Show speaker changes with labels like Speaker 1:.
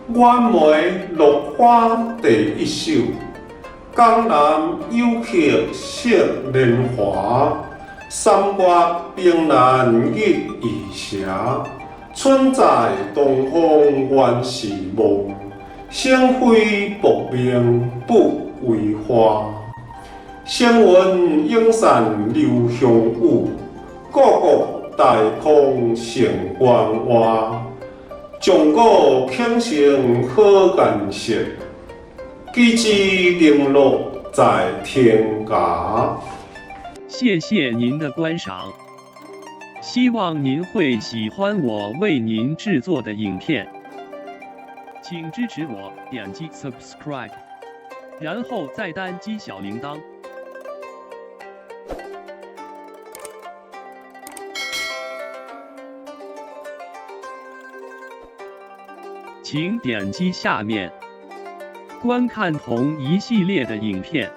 Speaker 1: 袁枚落花第一首，江南游客惜年华。三月冰兰日已斜，春在东风原是梦。生非薄命不为花。声闻涌散流香雨，故国大空成关外。将古倾城好颜色，几枝零落在天涯。
Speaker 2: 谢谢您的观赏，希望您会喜欢我为您制作的影片，请支持我点击 subscribe，然后再单击小铃铛。请点击下面观看同一系列的影片。